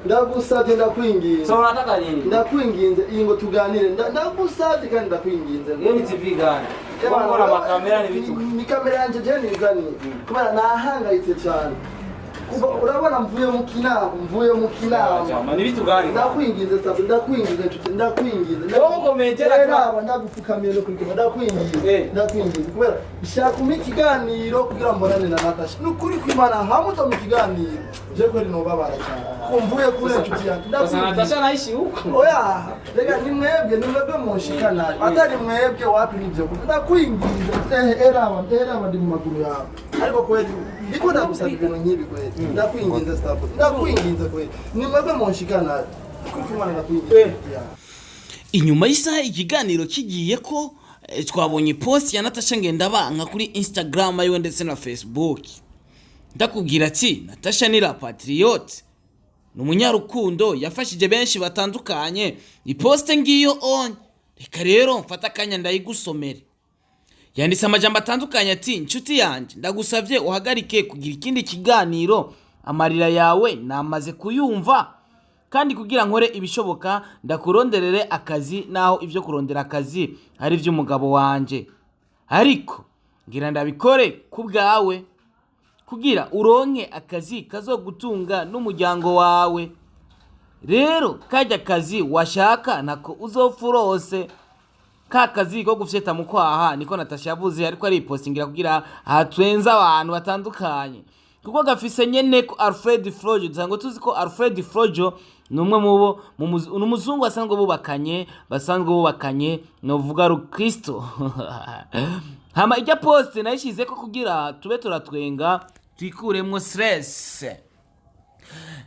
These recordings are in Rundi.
Ndagusabye, ndakwinginze. So unataka nini? Ndakwinginze, iyi ngo tuganire. Ndagusabye kandi ndakwinginze. Hiyo ni TV gani? Mbona makamera ni vitu? Ni kamera yanje je nizaniye kubera nahangayitse cyane. Kuva urabona mvuye mu kinama, mvuye mu kinama. Chama ni vitu gani? Ndakwinginze sabu, ndakwinginze nshuti, ndakwinginze. Wowe ukometera. Raba, ndagupfukamiye no kurikuma, ndakwinginze. Ndakwinginze kubera nshaka umpa ikiganiro kugira mbonane na Natasha. Ni ukuri kw'Imana, hamwe utampa ikiganiro je kweli nobabara cyane, ko mvuye kure, nshuti yanjye. Sasa Ndakwinginze. Natasha anaishi huko. Oya, reka ni mwebwe, ni mwebwe munshikana, atari mwebwe wapi nivyo. Ndakwinginze, eraba, eraba, ndi mu maguru yawe, ariko kweli ndiko ndagusaba ibintu nk'ibi kweli. Ndakwinginze staff, ndakwinginze kweli, ni mwebwe munshikana kuko Imana, ndakwinginze. Inyuma y'isaha ikiganiro kigiye ko, twabonye post ya Natasha Ngendabanka kuri Instagram yiwe ndetse na Facebook. Ndakubwira ati Natasha ni la patriote, ni umunyarukundo, yafashije benshi batandukanye. Iposte ngiyo on, reka rero mfate akanya ndayigusomere. Yanditse amajambo atandukanye ati: "Inshuti yanjye, ndagusabye uhagarike kugira ikindi kiganiro. Amarira yawe namaze kuyumva, kandi kugira nkore ibishoboka ndakuronderere akazi, naho ibyo kurondera akazi ari iby'umugabo wanje, ariko ngira ndabikore ku bwawe kugira uronke akazi kazogutunga n'umuryango wawe. Rero kajya kazi washaka nako uzopfa urose ka kazi ko gufyeta mu kwaha." Niko Natasha yavuze, ariko aripostingira kugira ahatwenze abantu batandukanye, kuko gafise nyene ko Alfred Frojo. Dusanzwe tuzi ko Alfred Frojo ni umwe mu bo ni umuzungu basanzwe bubakanye, basanzwe bubakanye, novuga rukristo. Hama ijya post nayishize ko kugira tube turatwenga, twikuremwo stress.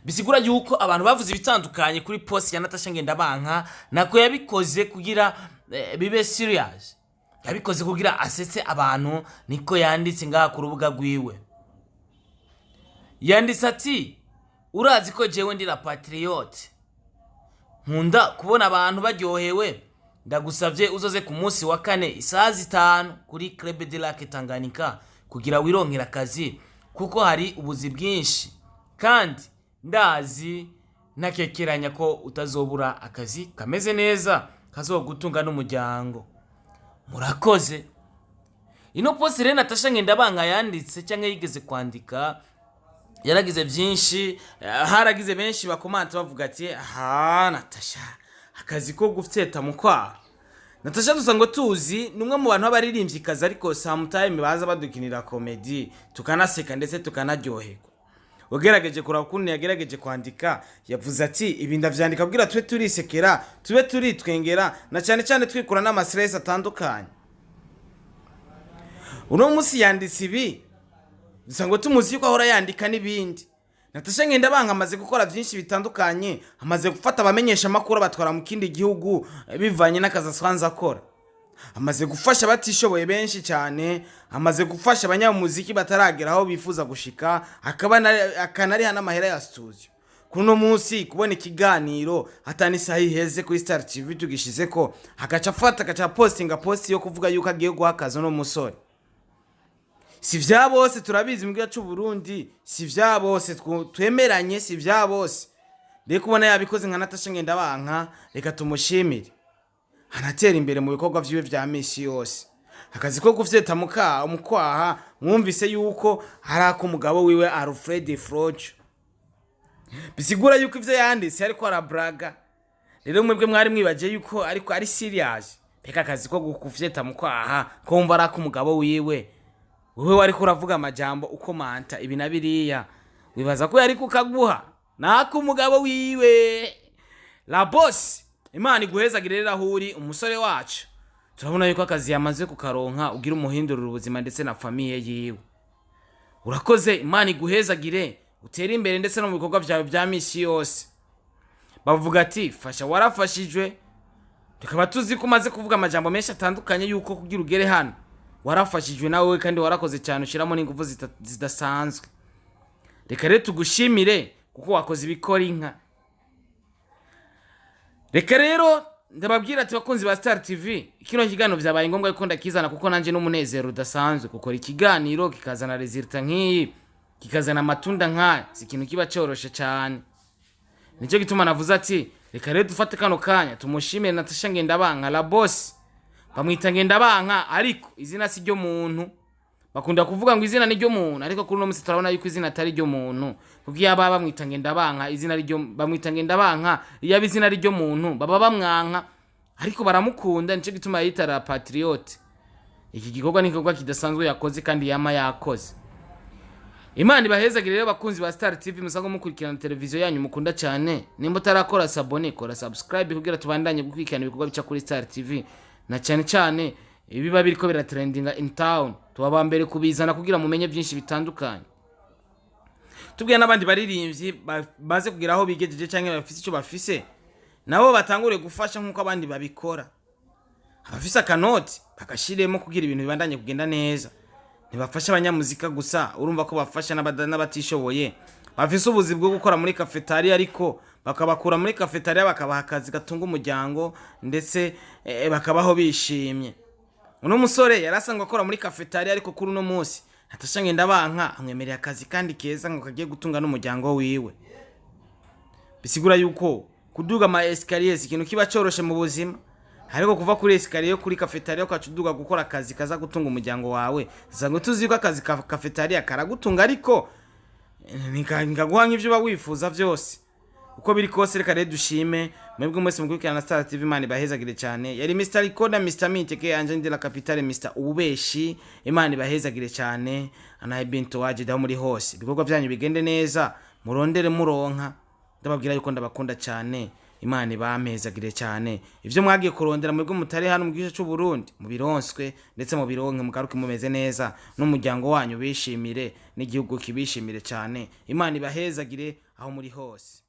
Bisigura yuko abantu bavuze ibitandukanye kuri post ya Natasha Ngendabanka. Nako yabikoze kugira bibe serious, yabikoze kugira asetse abantu. Niko yanditse ngaha ku rubuga rwiwe. Yanditse ati: "Urazi ko jewe ndi la patriote, nkunda kubona abantu baryohewe. Ndagusabye uzoze ku munsi wa kane isaha 5 kuri Club de Lac Tanganyika kugira wironkera akazi, kuko hari ubuzi bwinshi kandi ndazi ntakekeranya ko utazobura akazi kameze neza kazogutunga n'umuryango. Murakoze." Ino post rero Natasha Ngendabanka yanditse cyangwa yigeze kwandika yaragize byinshi. Haragize benshi bakomanta bavuga ati: "Aha Natasha, akazi ko gufyeta mu kwaha." Natasha dusanzwe tuzi ni umwe mu bantu b'abaririmbyikazi, ariko sometime baza badukinira comedy tukanaseka ndetse tukanaryoherwa. Ugerageje kuraba ukuntu yagerageje kwandika, yavuze ati: "Ibi ndavyandika kugira tube turisekera, tube turitwengera, na cyane cyane twikura n'ama stress atandukanye." Uno munsi yanditse ibi, dusanzwe tumuzi yuko ahora yandika n'ibindi. Natasha Ngendabanka amaze gukora byinshi bitandukanye, amaze gufata abamenyesha amakuru abatwara mu kindi gihugu, bivanye n'akazi asanzwe akora. Amaze gufasha abatishoboye benshi cyane, amaze gufasha abanyamuziki bataragera aho bifuza gushika, akaba akanariha n'amahera ya studio. Kuri uno munsi kubona ikiganiro hatani isaha iheze kuri Star TV tugishize ko, agaca afata agaca postinga post yo kuvuga yuko agiye guha akazi uno musore, si vya bose. Turabizi mu gihugu cy'u Burundi si vya bose, twemeranye, si vya bose. Reka ubona yabikoze nka Natasha Ngendabanka, reka tumushimire, anatera imbere mu bikorwa vyiwe vya misi yose. Akazi ko gufyeta muka mukwaha mwumvise yuko hari ak'umugabo wiwe Alfred Frojo, bisigura yuko ivyo yanditse ariko arabraga. Rero mwebwe mwari mwibagiye yuko ariko ari serious. Reka akazi ko gufyeta mukwaha ko wumva ari ak'umugabo wiwe, wewe wariko uravuga amajambo ukomanta ibi na biriya, wibaza ko yari kukaguha? Nako umugabo wiwe la boss. Imana iguhezagire rero aho uri, umusore wacu. Turabona yuko akazi yamaze kukaronka, ugira umuhindurira ubuzima ndetse na famille yiwe. Urakoze, Imana iguhezagire, utere imbere ndetse no mu bikorwa byawe bya misi yose. Bavuga ati: "Fasha warafashijwe." Tukaba tuzi ko umaze kuvuga amajambo menshi atandukanye yuko kugira ugere hano warafashijwe nawe kandi warakoze cyane, ushyiramo n'ingufu zidasanzwe. Reka rero tugushimire kuko wakoze ibikora inka. Reka rero ndababwira ati: "Bakunzi ba Star TV, kino kiganiro byabaye ngombwa yuko ndakizana, kuko nanjye n'umunezero udasanzwe gukora ikiganiro kikazana résultat nk'iyi, kikazana amatunda nk'aya, si ikintu kiba cyoroshe cyane." Nicyo gituma navuze ati reka rero dufate kano kanya tumushimire Natasha Ngendabanka, la boss. Bamwita Ngendabanka, ariko izina si ryo muntu. Bakunda kuvuga ngo izina ni ryo muntu, ariko kuri uno munsi turabona yuko izina atari ryo muntu, kuko iyo baba bamwita Ngendabanka, izina ryo bamwita Ngendabanka, iyo aba izina ryo muntu baba bamwanka, ariko baramukunda. Nicyo gituma yita la patriote. Iki gikorwa ni igikorwa kidasanzwe yakoze kandi yama yakoze. Imana ibahezagire rero, bakunzi ba Star TV musanzwe mukurikirana televiziyo yanyu mukunda cyane. Nimba utarakora s'abonner, kora subscribe kugira tubandanye gukurikirana ibikorwa bica kuri Star TV, na cyane cyane ibiba biriko biratrendinga in town, tuba ba mbere kubizana kugira mumenye byinshi bitandukanye. Tubwira n'abandi baririmbyi baze kugira aho bigejeje cyangwa bafise icyo bafise, nabo batangure gufasha nk'uko abandi babikora. Abafise akanoti bagashiremo kugira ibintu bibandanye kugenda neza. Ntibafasha abanyamuzika gusa, urumva ko bafasha n'abatishoboye bafise ubuzi bwo gukora muri kafetariya, ariko bakabakura muri kafetariya bakabaha akazi gatunga umuryango, ndetse bakabaho bishimye. Uno musore yari asanzwe akora muri kafetariya, ariko kuri uno munsi Natasha Ngendabanka amwemereye akazi kandi keza ngo kagiye gutunga n'umuryango wiwe. Bisigura yuko kuduga ama escaliers ikintu kiba coroshe mu buzima, ariko kuva kuri escalier yo kuri kafetariya ukaca uduga gukora akazi kaza gutunga umuryango wawe. Usanga tuzi ko akazi ka kafetariya karagutunga, ariko nikaguha nk'ivyo uba wifuza vyose. Uko biri kose, reka rero dushime mwebwe mwese mukurikirana na Star TV. Imana ibahezagire cyane. Yari Mr Recorder, Mr Miteke Anje de la Capitale, Mr Ububeshi. Imana ibahezagire cyane. Anaye Binto waje daho muri hose, ibikorwa byanyu bigende neza, murondere muronka. Ndababwira yuko ndabakunda cyane. Imana ibampezagire cyane. Ibyo mwagiye kurondera mwebwe mutari hano mu gihugu cy'u Burundi, mubironswe ndetse mubironke, mugaruke mumeze neza n'umuryango wanyu bishimire n'igihugu kibishimire cyane. Imana ibahezagire aho muri hose.